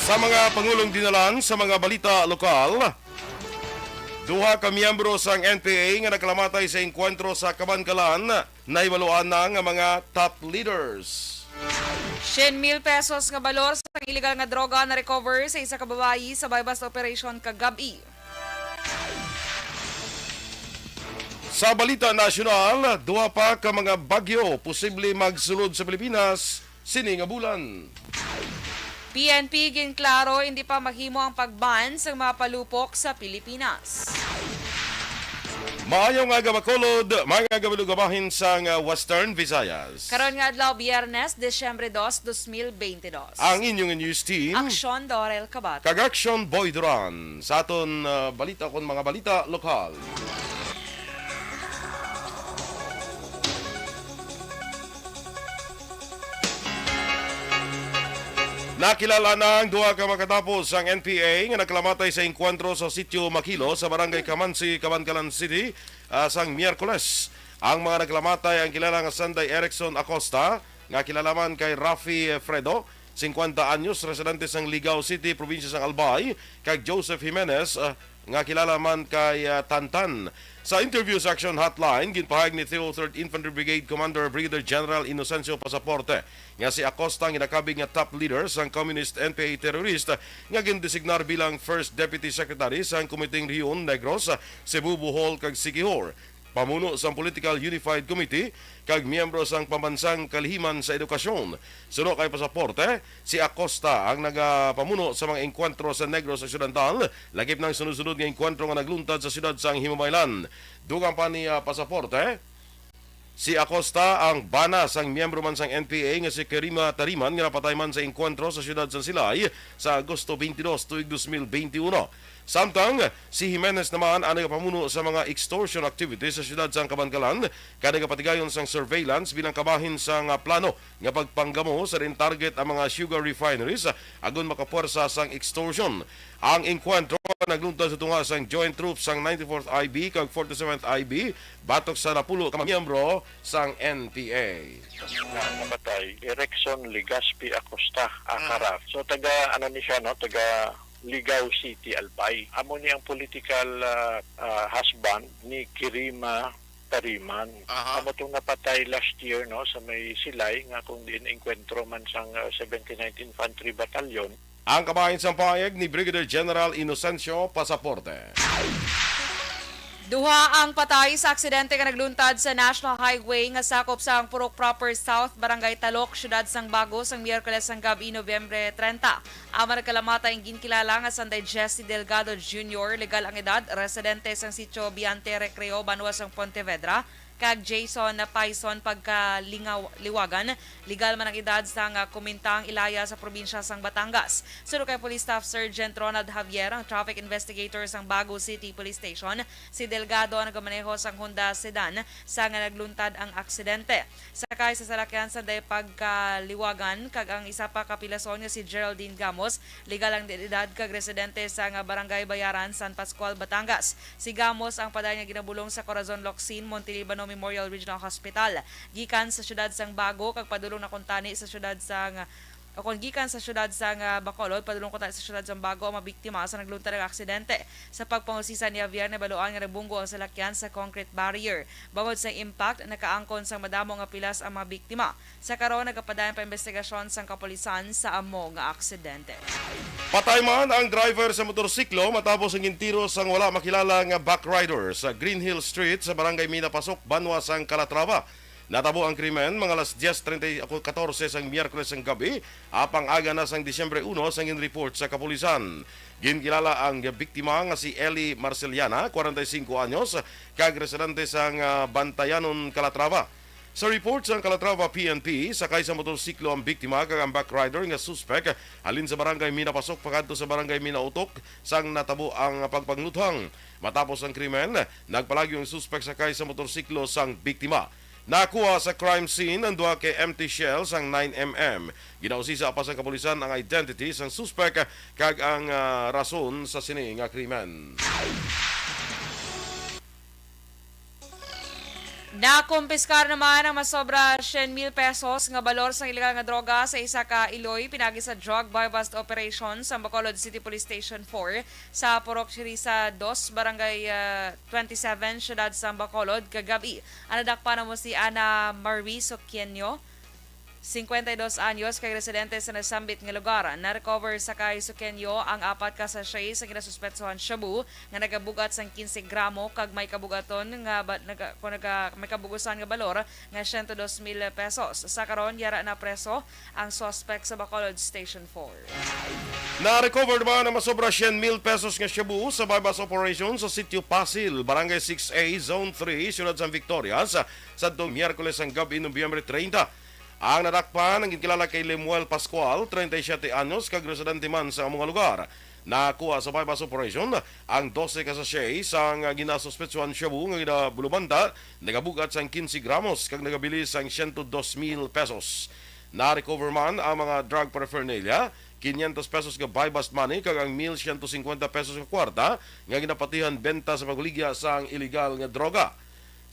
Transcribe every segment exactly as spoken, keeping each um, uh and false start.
Sa mga pangulong dinalan sa mga balita lokal, duha ka miyembro sang N P A nga nagkalamatay sa engkwentro sa Kabankalan, nahibaluan na nga mga top leaders. Syen mil pesos nga balor sa illegal nga droga na-recover sa isa ka babayi sa buy-bust operation kagab-i. Sa balita nasyonal, duha pa ka mga bagyo posible magsulod sa Pilipinas sini nga bulan. P N P ginklaro, hindi pa mahimo ang pag-ban sa mga palupok sa Pilipinas. Maayong aga, Bacolod, mga kababayan sang Western Visayas. Karon nga adlaw, Biyernes, Disyembre dos, dos mil bente dos. Ang inyong news team, Aksyon Dorel Kabat. Kag Action Boy Duran. Sa aton, ah, balita kon mga balita lokal. Nakilala na ang duha ka makatapo sang N P A nga nagkalamatay sa engkwentro sa Sitio Makilo sa Barangay Kamansi, Kabankalan City, ah, sang Miyerkules. Ang mga nagkalamatay ang kilala nga Sanday Erickson Acosta, nga kilala man kay Rafi Fredo, singkwenta anyos, residente sang Ligao City, probinsya sang Albay, kag Joseph Jimenez, ah, nga kilala man kay, ah, Tantan. Sa interview sa Action Hotline, ginpahayag ni Theo Third Infantry Brigade Commander Brigadier General Inocencio Pasaporte nga si Acosta ang ginakabig nga top leader sang communist N P A terrorist nga gindesignar bilang First Deputy Secretary sang Komiteng Rehiyon Negros, Cebu, Bohol, kag Siquijor, pamuno sang Political Unified Committee, kag miyembro sang Pambansang Kalihiman sa Edukasyon. Suno kay Pasaporte, si Acosta ang nagapamuno sa mga engkwentro sa Negros Occidental, lakip na ang sunod-sunod nga engkwentro nga nagluntad sa siyudad sang Himamaylan. Dugang pa ni, ah, Pasaporte, si Acosta ang bana sang miyembro man sang N P A nga si Kerima Tariman nga napatay man sa engkwentro sa siyudad sang Silay sa Agosto twenty-two tuig dos mil twenty-one. Samtang si Jimenez naman ang nagapamuno sa mga extortion activities sa siyudad sang Kabankalan, kag nagapatigayon sang surveillance bilang kabahin sang, ah, plano nga pagpanggamo sa diin target ang mga sugar refineries, ah, agon makapuwersa sang extortion. Ang engkwentro nagluntad sa tunga sang Joint Troops sang ninety-fourth I B kag forty-seventh I B, batok sa napulo ka mga miyembro sang N P A. Nga napatay, Erickson Legaspi Acosta, aka Raf. So, taga, ano ni siya, no? Taga Ligao City, Albay. Amo ni ang political, ah, ah, husband ni Kirima Tariman. Aha. Amo tong napatay last year, no, sa may Silay, nga kung diin engkwentro man sang, ah, seventy-ninth Infantry Battalion. Ang kabahin sang pahayag ni Brigadier General Inocencio Pasaporte. Duha ang patay sa aksidente nga nagluntad sa National Highway nga sakop sang Purok Proper South, Barangay Talok, Siyudad sang Bago, sang Miyerkules sang gab-i, Nobyembre treinta. Ang mga nagkalamatay ang ginkilala nga Sanday Jesse Delgado Junior, legal ang edad, residente sang Sitio Biante Recreo, banwa sang Pontevedra, kag Jason Paison Pagkalingaw-, Liwagan, legal man ang edad, sang, ah, Kumintang, Ilaya, sa probinsya sang Batangas. Suno kay Police Staff Sergeant Ronald Javier, ang traffic investigator sang Bago City Police Station, si Delgado ang nagamaneho sang Honda sedan sang nagluntad ang aksidente. Sakay sa salakyan Sanday Pagkaliwagan kag ang isa pa ka pilason nga si Geraldine Gamos, legal ang edad kag residente sang Barangay Bayaran, San Pascual, Batangas. Si Gamos ang padayon nga ginabulong sa Corazon Locsin Montelibano Memorial Regional Hospital. Gikan sa siyudad sang Bago kag padulong na kuntani sa siyudad sang, o kon gikan sa siyudad sang, ah, Bacolod, padulong kuntani sa siyudad sang Bago ang mga biktima sa nagluntad nga aksidente. Sa pagpangusisa ni Javier, nabaluan nga nabunggo ang salakyan sa concrete barrier. Bangod sa impact, nakaangkon sang madamo nga pilas ang mga biktima. Sa karon, nagapadayon pa investigasyon sang kapulisan sa amo nga aksidente. Patay man ang driver sa motorsiklo matapos ang gintiro sang wala makilala nga backrider sa Green Hill Street sa Barangay Minapasok, banwa sang Calatrava. Natabo ang krimen mga alas diez treinta y katorse sang Miyerkules sang gab-i, apang aga na sang Disyembre uno sang gin-report sa kapulisan. Ginkilala ang biktima nga si Eli Marceliana, kwarenta y singko anyos, kag residente sang, ah, Bantayanon, Calatrava. Sa report sang Calatrava P N P, sakay sa motorsiklo ang biktima kag ang backrider nga suspek halin sa Barangay Minapasok pakadto sa Barangay Minautok sang natabo ang pagpangluthang. Matapos ang krimen, nagpalagyo ang suspek sakay sa motorsiklo sang biktima. Nakuha sa crime scene ang duha ka empty shell sang nine M M. Ginausisa pa sa kapulisan ang identity sang suspek kag ang, ah, rason sa sini nga krimen. Nakumpiskar naman ang masobra syen mil pesos nga balor sang ilegal nga droga sa isa ka iloy pinagi sa drug buy-bust operation sa Bacolod City Police Station four sa Purok Chiriza dos, Barangay, ah, twenty-seven, Siyudad sang Bacolod, kagab-i. Ang nadakpan amo si Ana Marie Soqueño, singkwenta y dos anyos, kag residente sa nasambit nga lugar. Na-recover sa kay Soqueño ang apat ka sachet sa ginasuspetsohan shabu nga nagabug-at sang quince gramo kag may kabugaton nga ba-, naga-, kung naga-, may kabugusan nga balor nga siyento dos mil pesos. Sa karon, yara na preso ang suspect sa Bacolod Station four. Na-recover naman ang masobra syen mil pesos nga shabu sa buy-bust operation sa Sitio Pasil, Barangay six A, Zone three, Siyudad sang Victorias, sa, sadtong Miyerkules sang gab-i, Nobyembre treinta. Ang nadakpan ang ginkilala kay Lemuel Pascual, treinta y siete anyos, kag residente man sa amo nga lugar. Nakuha sa buy-bust operation ang dose ka sachet sang ginasuspetsuhan shabu nga ginabulubanta, nagabug-at sang quince gramos kag nagabilis sang siyento dos mil pesos. Na-recover man ang mga drug paraphernalia, quinientos pesos nga buy-bust money kag ang mil siyento singkwenta pesos nga kwarta nga ginapatihan benta sa pagbaligya sang iligal nga droga.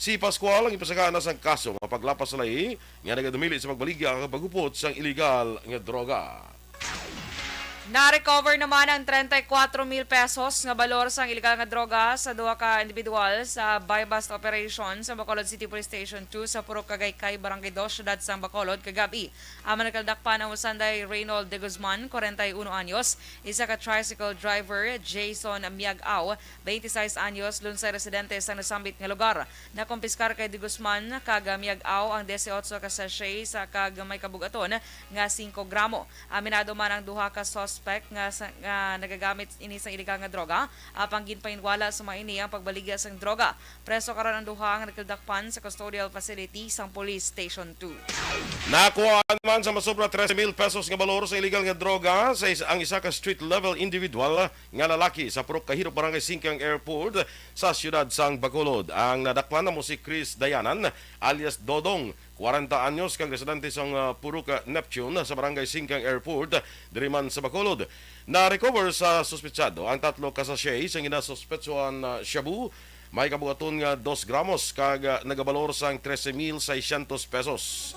Si Pascual ang ipasaka na sang kaso nga paglapas sa lahi nga nagadumili sa pagbaligya kag paghupot sang iligal nga droga. Na-recover naman ang treinta y cuatro mil pesos nga balor sang iligal nga droga sa duha ka individual sa buy-bust operation sa Bacolod City Police Station two sa Purok Kagaykay, Barangay Dos, Siyudad sang Bacolod, kagab-i. Ang mga nagkadakpan ang Usanday Reynold de Guzman, kwarenta y uno anyos, isa ka tricycle driver, Jason Miag-aw, twenty-six anyos, lunsay residente sa nasambit nga lugar. Nakumpiskar kay De Guzman kag Miag-aw ang dieciocho ka sachet sa kag may kabugaton nga singko gramo. Aminado man ang duha ka suspect nga sa, nga nagagamit ini sang iligal nga droga, apang ginpahinwala sa mga ini ang pagbaligya sang droga. Preso karon ang duha nga nagkadakpan sa custodial facility sang Police Station two. Nakuhaan man sa masobra trese mil pesos nga balor sa iligal nga droga sa is-, ang isa ka street level individual nga lalaki sa Purok Kahirop, Barangay Singkang Airport sa siyudad sang Bacolod. Ang nadakpan amo si Chris Dayanan alias Dodong, kwarenta anyos, kag residente sang, ah, Purok, ah, Neptune sa Barangay Singkang Airport, diri man sa Bacolod. Na-recover sa suspetsado ang tatlo ka sachet sang ginasuspetsuhan, ah, shabu, may kabugaton nga dos gramos kag, ah, nagabalor sang trese mil seiscientos pesos.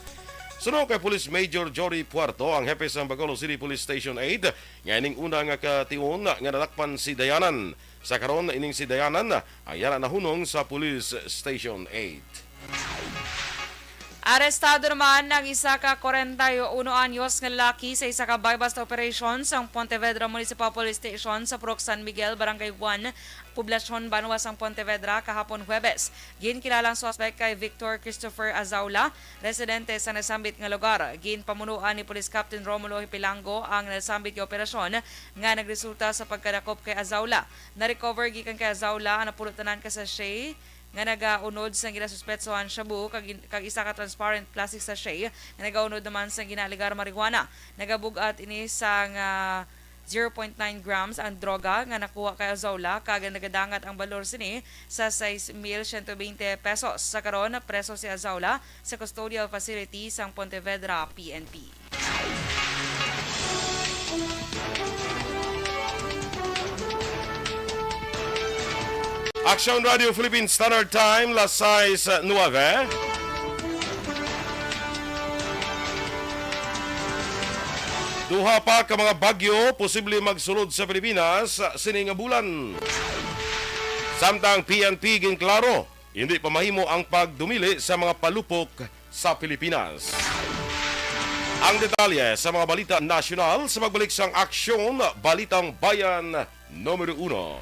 Suno kay Police Major Jory Puerto, ang hepe sang Bacolod City Police Station eight, nga ining una nga kation nga nadakpan si Dayanan. Sa karon, ining si Dayanan ang yara nahunong sa Police Station eight. Arestado naman ang isa ka kwarenta y uno anyos nga lalaki sa isa ka buy-bust operation sang Pontevedra Municipal Police Station sa Purok San Miguel, Barangay one, Poblacion, banwa sang Pontevedra, kahapon Huwebes. Ginkilala ang suspect kay Victor Christopher Azaula, residente sa nasambit nga lugar. Ginpamunuan ni Police Captain Romulo Hipilango ang nasambit nga operasyon nga nagresulta sa pagkadakop kay Azaula. Na-recover gikan kay Azaula ang napulutan ka sachet nga nagaunod sang ginasuspetsohan shabu kag in-, kag isa ka transparent plastic sachet nga nagaunod naman sang ginaalegar marijuana. Nagabug-at ini sang, ah, zero point nine grams ang droga nga nakuha kay Azaula kag nagadangat ang balor sini sa sais mil siyento bente pesos. Sa karon, preso si Azaula sa custodial facility sang Pontevedra P N P. Aksyon Radio Philippine Standard Time, las sais nuebe. Duha pa ka mga bagyo posible magsulod sa Pilipinas sini nga bulan. Samtang P N P ginklaro, hindi pa mahimo ang pagdumili sa mga palupok sa Pilipinas. Ang detalye sa mga balita nasyonal sa pagbalik sang Aksyon, Balitang Bayan Numero Uno.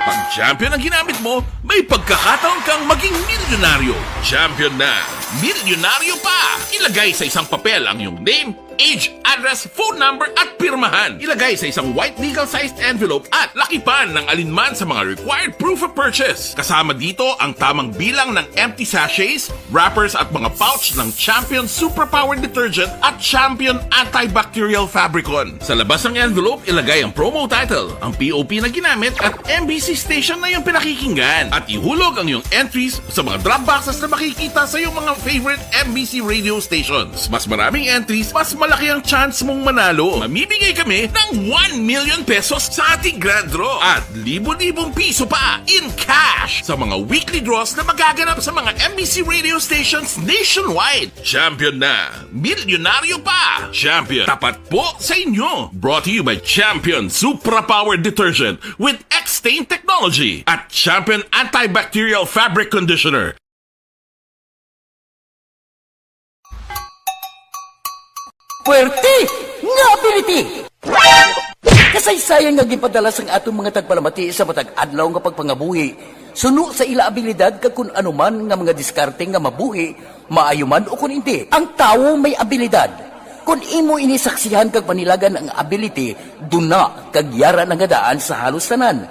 Pag champion ang ginamit mo, may pagkakataon kang maging milyonaryo. Champion na, milyonaryo pa! Ilagay sa isang papel ang iyong name, age, address, phone number, at pirmahan. Ilagay sa isang white legal-sized envelope at lakipan ng alinman sa mga required proof of purchase. Kasama dito ang tamang bilang ng empty sachets, wrappers, at mga pouch ng Champion Superpower Detergent at Champion Antibacterial Fabricon. Sa labas ng envelope, ilagay ang promo title, ang P O P na ginamit, at M B C station na iyong pinakikinggan. At ihulog ang iyong entries sa mga drop boxes na makikita sa iyong mga favorite M B C radio stations. Mas maraming entries, mas Malaki ang chance mong manalo. Mamimigay kami ng one million pesos sa ating grand draw at libo-libong piso pa in cash sa mga weekly draws na magaganap sa mga M B C radio stations nationwide. Champion na! Milyonaryo pa! Champion, tapat po sa inyo! Brought to you by Champion Supra Power Detergent with X-Stain Technology at Champion Antibacterial Fabric Conditioner. Puwerte nga ability! Kasaysayan nga ginpadala sang aton mga tagpalamati sa matag adlaw nga pagpangabuhi, suno sa ila abilidad kag kun ano man nga mga diskarte nga mabuhi, maayo man o kun indi. Ang tawo may abilidad. Kon imo ini saksihan kag panilagan ang ability, duna kag yara na nga daan sa halos tanan.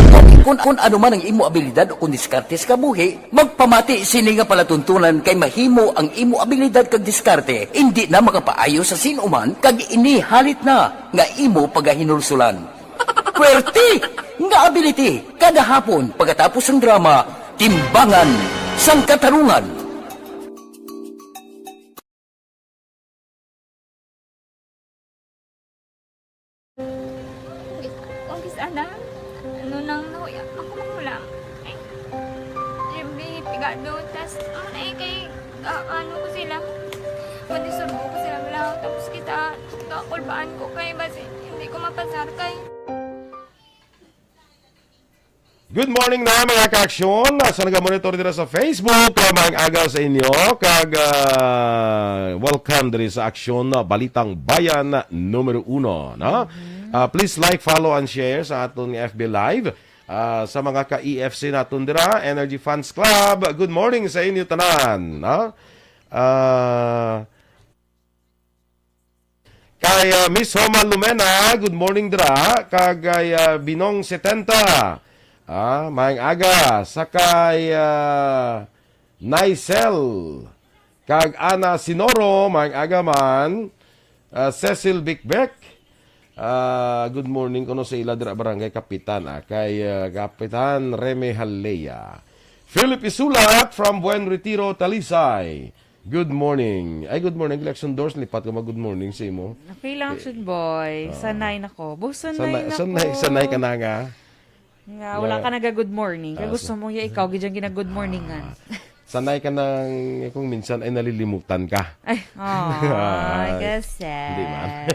Kon, kon, kon ano man ang imo abilidad o kon diskarte sa kabuhi, magpamati sini nga palatuntunan kay mahimo ang imo abilidad kag diskarte indi na makapaayo sa sin-o man kag ini halit na nga imo pagahinulsulan. Puwerte nga ability kada hapon pagkatapos sang drama, Timbangan sang Katarungan. Ang kis-, ana, ano nang nahuya, ako magulang. Ay, Jimmy, pigado, tas, ano na eh, kay, ah, ano ko sila, madisurbo ko sila, wala, tapos kita, kakulbaan ko kay, basi, hindi ko mapasar kay. Good morning na, mga ka-aksyon. Sa nagamonitor dira sa Facebook, ah, maayong aga sa inyo. Kag, ah, welcome diri sa Aksyon, ah, Balitang Bayan numero uno, no? Ah, please like, follow, and share sa aton nga F B Live. Ah, sa mga ka-E F C naton dira, Energy Fans Club, good morning sa inyo tanan, no? Ah, Kay, ah, Miss Homa Lumena, good morning dira. Kag kay, ah, Binong setenta, ah, maayong aga. Sa kay, ah, Nicel, kag Ana Sinoro, maayong aga man. Ah, Cecil Bikbek, ah, good morning kuno sa ila dira Barangay Kapitan, ah, kay, ah, Kapitan Reme Halea. Philip Isulat from Buen Retiro, Talisay. Good morning. Ay, good morning, Lexon Doors. Lipat ko mag-good morning sa imo. Okay lang, Eh, Action Boy. Oo. Sanay na ko. Bo, sanay Sanay, na sanay, ko. sanay ka na nga. Nga, wala Na ka naga-good morning. Kay Ah, gusto sa- mo ya ikaw, gid ang ginag-good morningan. Ah, sanay ka nang kung minsan ay nalilimutan ka. Ay, oh, Ay, kasi. Hindi man.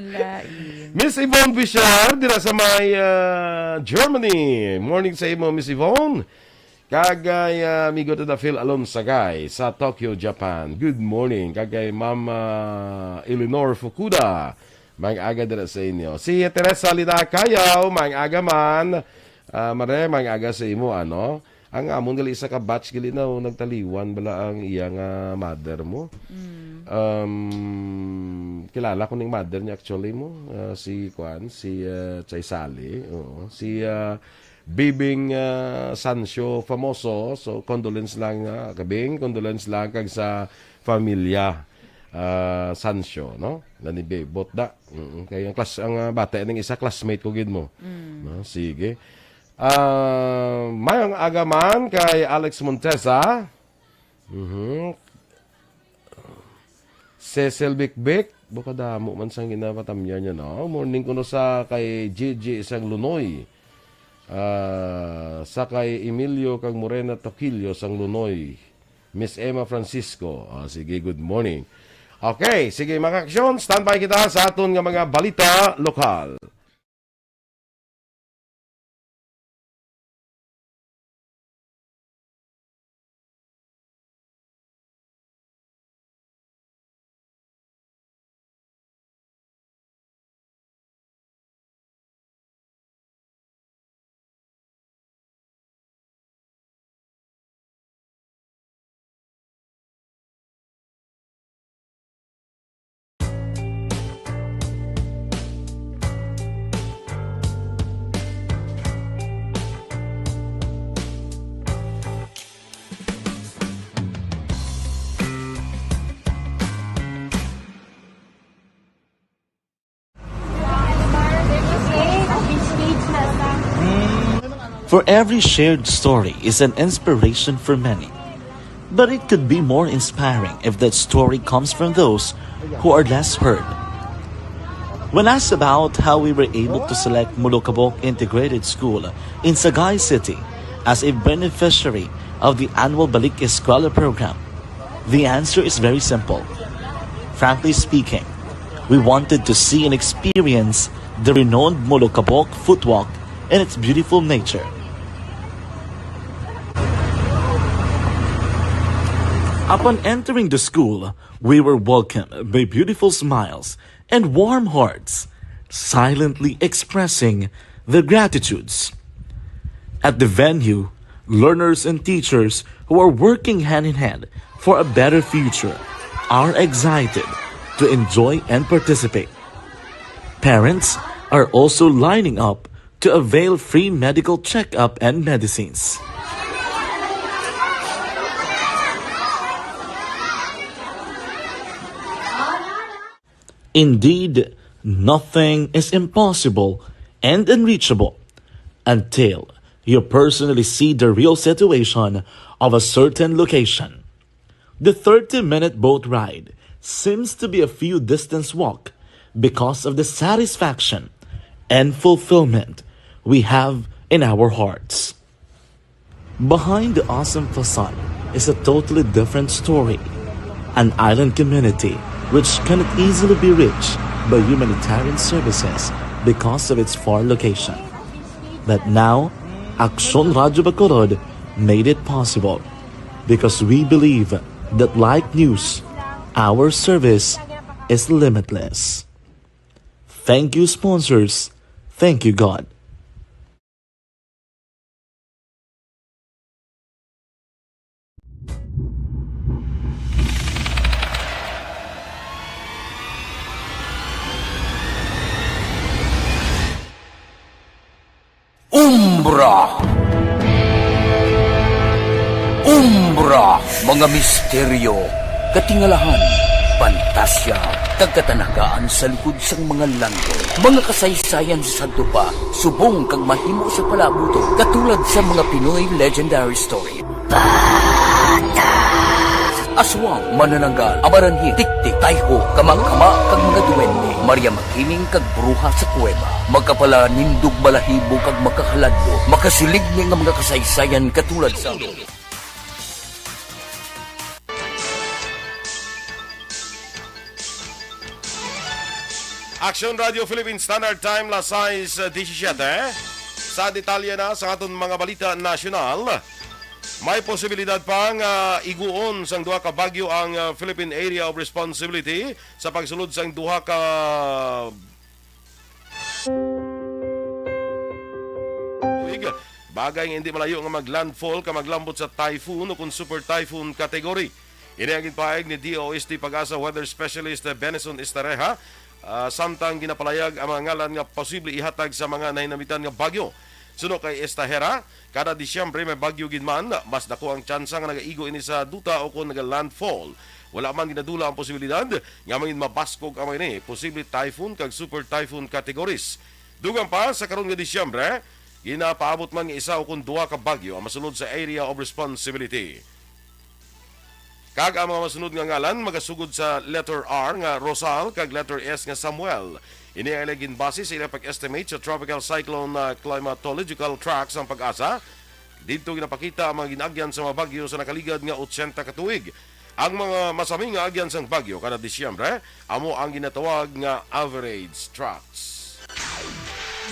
Lain. Miss Yvonne Bishar, dira sa may, ah, Germany. Morning sa imo, Miss Yvonne. Kag kay, ah, amigo to the Phil Alonsagay sa Tokyo, Japan. Good morning. Kag kay Ma'am, ah, Eleanor Fukuda, maayong aga dira sa inyo. Si Teresa Lina Cayaw, maayong aga man. Ah, Mare, maayong aga sa imo, ano? Ang amon gali, isa ka batch gali na, oh, nagtaliwan bala ang iya nga mother mo. Mm. Um, kilala ko ning mother niya actually mo, ah, si kuan, si, ah, Chay Sally, oo. Si, ah, Bibing, ah, Sancho Famoso. So, condolence lang, ah, Kabing, condolence lang kag sa familia, ah, Sancho, no? Na ni Bebot da. Mm, kay ang class, ang, ah, bata ning isa, classmate ko gid mo. Mm. No, sige. Ah, maayong aga man kay Alex Montesa. Mhm. Cecil Bikbik, baka damo man sang ginapatamyan niya, no? Morning kuno sa kay Gigi sang Lunoy. Ah, sa kay Emilio kag Morena Toquillo sang Lunoy. Miss Emma Francisco. Ah, sige, good morning. Okay, sige, mga aksyon, standby kita sa aton nga mga balita lokal. For every shared story is an inspiration for many. But it could be more inspiring if that story comes from those who are less heard. When asked about how we were able to select Molokabok Integrated School in Sagay City as a beneficiary of the annual Balik Eskwela program, the answer is very simple. Frankly speaking, we wanted to see and experience the renowned Molokabok footwalk and its beautiful nature. Upon entering the school, we were welcomed by beautiful smiles and warm hearts, silently expressing their gratitudes. At the venue, learners and teachers who are working hand in hand for a better future are excited to enjoy and participate. Parents are also lining up to avail free medical checkup and medicines. Indeed, nothing is impossible and unreachable until you personally see the real situation of a certain location. The thirty-minute boat ride seems to be a few distance walk because of the satisfaction and fulfillment we have in our hearts. Behind the awesome facade is a totally different story, an island community which cannot easily be reached by humanitarian services because of its far location. But now, Aksyon Radyo Bacolod made it possible because we believe that like news, our service is limitless. Thank you, sponsors. Thank you, God. Umbra. Umbra, mga misteryo, katingalahan, pantasya, kag katanagaan sa likod sang mga langit. Mga kasaysayan sa sadto pa, subong kag mahimo sa palaabuton, katulad sa mga Pinoy legendary story. Aswang, manananggal, amaranhi, tiktik, tayho, kamang-kama, kag mga duwende, Maria Makiling kag bruha sa kuweba, makapalanindog balahibo kag makahaladlok, makasilig ni nga mga kasaysayan katulad sa Action Radio Philippine Standard Time, las sais disisiete. Sa detalye na sa aton mga balita nasyonal, may posibilidad pa nga iguon sang duha ka bagyo ang, ah, Philippine Area of Responsibility sa pagsulod sang duha ka tuig. Bagay nga hindi malayo nga mag-landfall ka maglambot sa typhoon o kung super typhoon category. Ini ang ginpahayag ni D O S T PAGASA weather specialist Benison Estareja, ah, samtang ginapalayag ang mga ngalan nga posible ihatag sa mga nahinamitan nga bagyo. Suno kay Estareja, kada Disyembre may bagyo gid man, mas dako ang tsansa nga nagaigo ini sa duta o kon naga-landfall. Wala man ginadula ang posibilidad nga mangin mabaskog ang mga ini, posible typhoon kag super typhoon categories. Dugang pa, sa karon nga Disyembre, ginapaabot man nga isa o kon duha ka bagyo ang masulod sa area of responsibility. Kag ang mga masunod nga ngalan magasugod sa letter R nga Rosal kag letter S nga Samuel. Ini ang ilang ginbase sa ilang pag-estimate sa Tropical Cyclone, ah, Climatological Track sang PAGASA. Didto ginapakita ang mga gin-agyan sa mga bagyo sa nakaligad nga otsenta ka tuig. Ang mga masami nga agyan sang bagyo kada Disyembre amo ang ginatawag nga average tracks.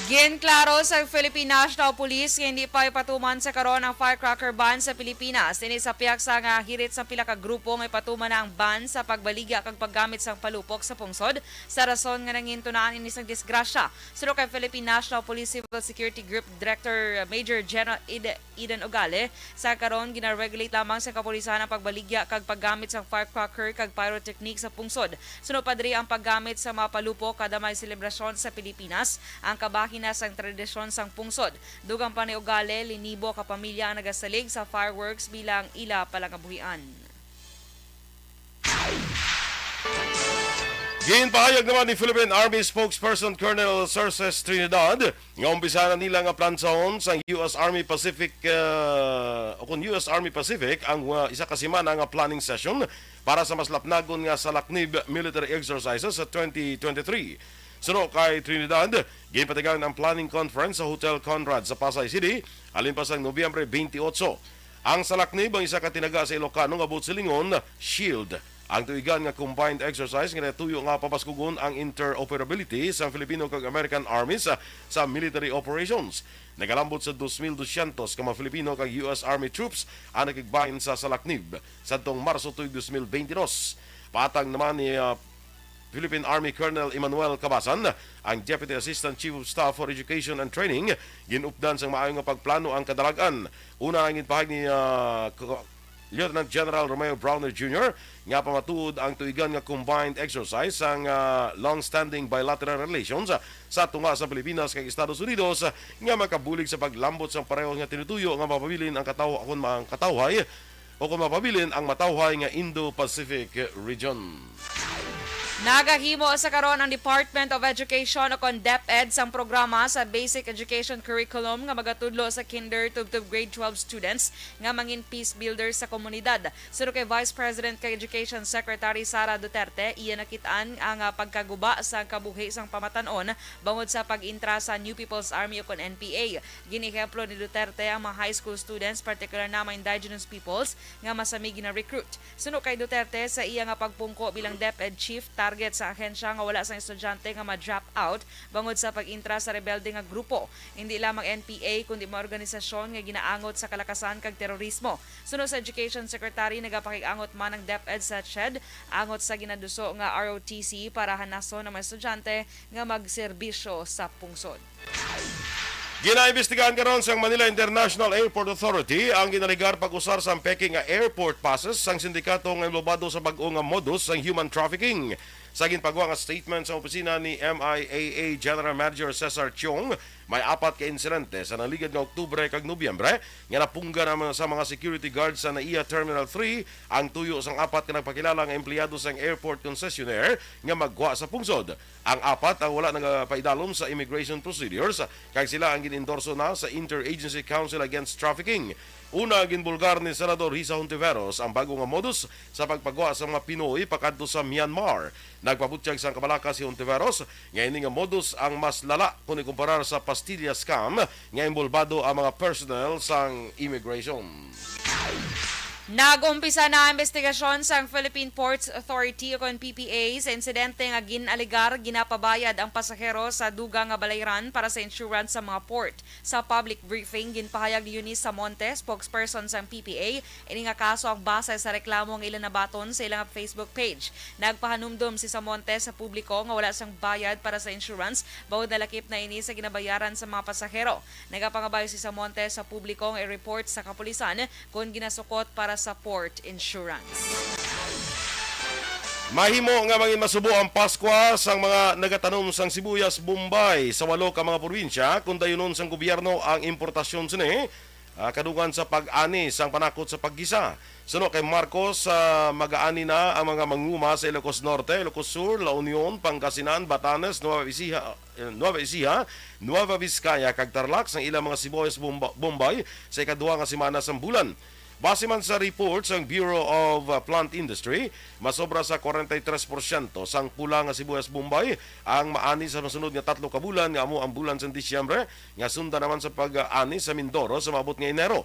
Ginklaro sang Philippine National Police nga hindi pa ipatuman sa karon ang firecracker ban sa Pilipinas. Ini sa pihak sa nga hirit sang pila ka grupo nga ipatuman na ang ban sa pagbaligya kag paggamit sang palupok sa pungsod sa rason nga nangintunaan ini sang disgrasya. Suno kay Philippine National Police Civil Security Group Director Major General Ed-, Eden Ogale, sa karon gina-regulate lamang sa kapulisan ang pagbaligya kag paggamit sang firecracker kag pyrotechnic sa pungsod. Suno pa diri ang paggamit sa mga palupok kada may selebrasyon sa Pilipinas, ang kabahin na sang tradisyon sang pungsod. Dugang pa ni Ogale, linibo ka pamilya ang nagasalig sa fireworks bilang ila palangabuhian. Ginpahayag naman ni Philippine Army Spokesperson Colonel Cerces Trinidad nga umpisa na nila nga plansahon sang U S Army Pacific, ah, o kon U S Army Pacific ang, ah, isa ka semana nga planning session para sa mas lapnagon nga Salaknib military exercises sa twenty twenty-three. Suno kay Trinidad, ginpatigayon ang planning conference sa Hotel Conrad sa Pasay City, halin pa sang Nobyembre twenty-eight. Ang Salaknib ang isa ka tinaga sa Ilocano nga buot silingon, shield. Ang tuigan nga combined exercise nga natuyo nga pabaskugon ang interoperability sa Filipino kag American armies sa, sa military operations. Nagalambot sa dos mil dosyentos ka mga Filipino kag U S Army troops ang nakigbahin sa Salaknib sadtong Marso tuig dos mil bente dos. Patang naman ni, ah, Philippine Army Colonel Emmanuel Cabasan, ang Deputy Assistant Chief of Staff for Education and Training, ginupdan sang maayo nga pagplano ang kadalag-an. Una, ang ginpahayag ni, ah, Ko-, Lieutenant General Romeo Brawner Junior nga pamatuod ang tuigan nga combined exercise sang, ah, long-standing bilateral relations sa tunga sa Pilipinas kag Estados Unidos nga makabulig sa paglambot sang pareho nga tinutuyo nga mapabilin ang kataw-, akon ma-, ang katawhay o kon mapabilin ang matawhay nga Indo-Pacific region. Nagahimo sa karon ang Department of Education o kon DepEd sang programa sa Basic Education Curriculum nga magatudlo sa kinder tubtob grade twelve students nga mangin peace builder sa komunidad. Suno kay Vice President kag Education Secretary Sara Duterte, iya nakit-an ang, ah, pagkaguba sa kabuhi sang pamatan-on bangod sa pag-intra sa New People's Army o kon N P A. Ginehemplo ni Duterte ang mga high school students, partikular na mga indigenous peoples, nga masami gina-recruit. Suno kay Duterte, sa iya nga pagpungko bilang DepEd chief, target sa ahensya nga wala sang estudyante nga ma-drop out bangod sa pag-intra sa rebelde nga grupo. Hindi lamang N P A, kundi mga organisasyon nga ginaangot sa kalakasan kag terorismo. Suno sa Education Secretary, nagapakig-angot man ang DepEd sa CHED angot sa ginaduso nga R O T C para hanason ang mga estudyante nga magserbisyo sa pungsod. Ginaimbestigahan karon sang Manila International Airport Authority ang ginaligar pag-usar sang peke nga airport passes sang sindikato nga involbado sa bag-o nga modus sang human trafficking. Sa ginpagwa nga statement sa opisina ni M I A A General Manager Cesar Chiong, may apat ka insidente sa nangligad nga Oktubre kag Nobyembre nga napunggan naman sa mga security guards sa NAIA Terminal three ang tuyo sang apat ka nagpakilala nga empleyado sang airport concessionaire nga maggwa sa pungsod. Ang apat ang wala nagapaidalom sa immigration procedures, kag sila ang gin-endorso na sa Interagency Council Against Trafficking. Una, ginbulgar ni Senador Risa Hontiveros ang bago nga modus sa pagpagwa sa mga Pinoy pakadto sa Myanmar. Nagpabutyag sang kabalaka si Hontiveros nga ini nga modus ang mas lala kon ikumparar sa Pastilla scam nga inbolbado ang mga personnel sang immigration. Nag-umpisa na ang investigasyon sang Philippine Ports Authority o kon P P A sa insidente nga gin-alegar ginapabayad ang pasahero sa dugang nga balayran para sa insurance sa mga port. Sa public briefing, ginpahayag ni Eunice Samonte, spokesperson sang P P A, ini nga kaso ang base sa reklamo nga ila nabaton sa ilang Facebook page. Nagpahanumdom si Samonte sa publiko nga wala sang bayad para sa insurance, bangod nalakip na ini sa ginabayaran sa mga pasahero. Nagapangabay si Samonte sa publiko nga i-report sa kapulisan kon ginasukot para sa port insurance. Mahimo nga mangin masubo ang Paskwa sang mga nagatanom sang sibuyas Bombay sa walo ka mga probinsya kon dayunon sang gobyerno ang importasyon sini, ah, kadungan sa pag-ani sang panakot sa paggisa. Suno kay Marcos, ah, mag-aani na ang mga manguma sa Ilocos Norte, Ilocos Sur, La Union, Pangasinan, Batanes, Nueva Ecija, eh, Nueva Ecija, Nueva Vizcaya, kag Tarlac sang ilang mga sibuyas Bomba-, Bombay sa ikaduha nga semana sang bulan. Base man sa report sang Bureau of, uh, Plant Industry, masobra sa kwarenta y tres porsyento sang pula nga sibuyas Bombay ang maani sa masunod nga tatlo ka bulan, nga amo ang bulan sang Disyembre, nga sunda naman sa pag-ani sa Mindoro sa maabot nga Enero.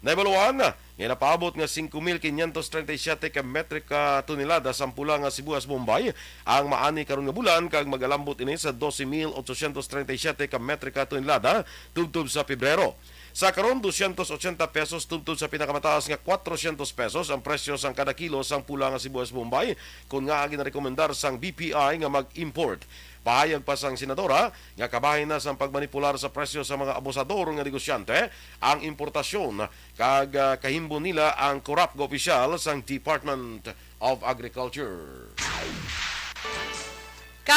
Nahibaluan nga napaabot nga singko mil quinientos treinta y siete ka metrika tonelada sang pula nga sibuyas Bombay ang maani karon nga bulan, kag magalambot ini sa doce mil ochocientos treinta y siete ka metrika tonelada tubtob sa Pebrero. Sa karon, dosyentos ochenta pesos tubtob sa pinakamataas nga kwatrosyentos pesos ang presyo sang kada kilo sang pula nga sibuyas Bombay, kon ngaa ginarekomendar sang B P I nga mag-import. Pahayag pa sang senadora nga kabahin na sang pagmanipular sa presyo sa mga abusador nga negosyante ang importasyon, kag, ah, kahimbon nila ang korap nga opisyal sang Department of Agriculture.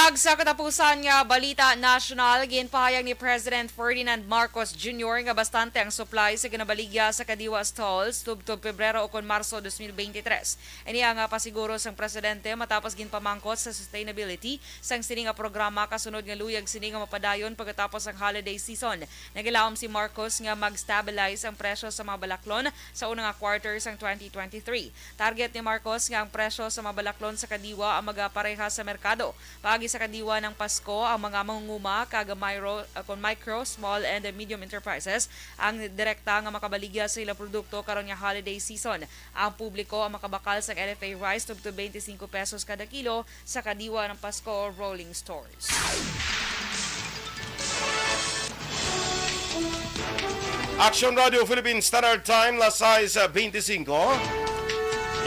Sa katapusan nga balita nasyonal, ginpahayag ni President Ferdinand Marcos Junior nga bastante ang supply sa ginabaligya sa Kadiwa stalls tubtob Pebrero ukon Marso dos mil beintitrés. Ini ang, ah, pasiguro sang presidente matapos ginpamangkot sa sustainability sang sini nga programa kasunod nga luyag sini nga mapadayon pagkatapos ang holiday season. Nagalaom si Marcos nga mag-stabilize ang presyo sa mga balaklon sa una nga quarter sang twenty twenty-three. Target ni Marcos nga ang presyo sa mga balaklon sa Kadiwa ang magaparehas sa merkado. Paagi sa Kadiwa ng Pasko, ang mga mangunguma kag micro, uh, kon micro, small and medium enterprises ang direkta nga makabaligya sa ilang produkto karon nga holiday season. Ang publiko ang makabakal sa L F A rice tubtob twenty-five pesos kada kilo sa Kadiwa ng Pasko rolling stores. Action Radio Philippines Standard Time, las sais beintisinko.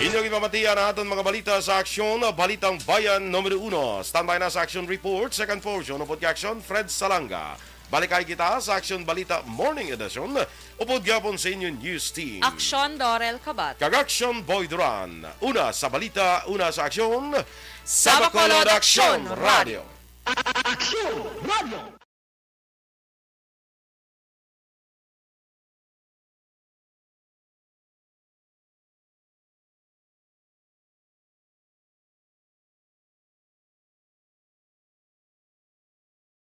Inyo ginpamatian ang aton mga balita sa Aksyon, Balitang Bayan numero uno. Standby na sa Action Report, second portion, upod kay Action Fred Salanga. Balikay kita sa Action Balita Morning Edition, upod gyapon sa inyo news team. Aksyon Dorel Kabat. Kag Action Boy Duran. Una sa balita, una sa aksyon. Sa Bacolod, Aksyon Radio. Aksyon Radio.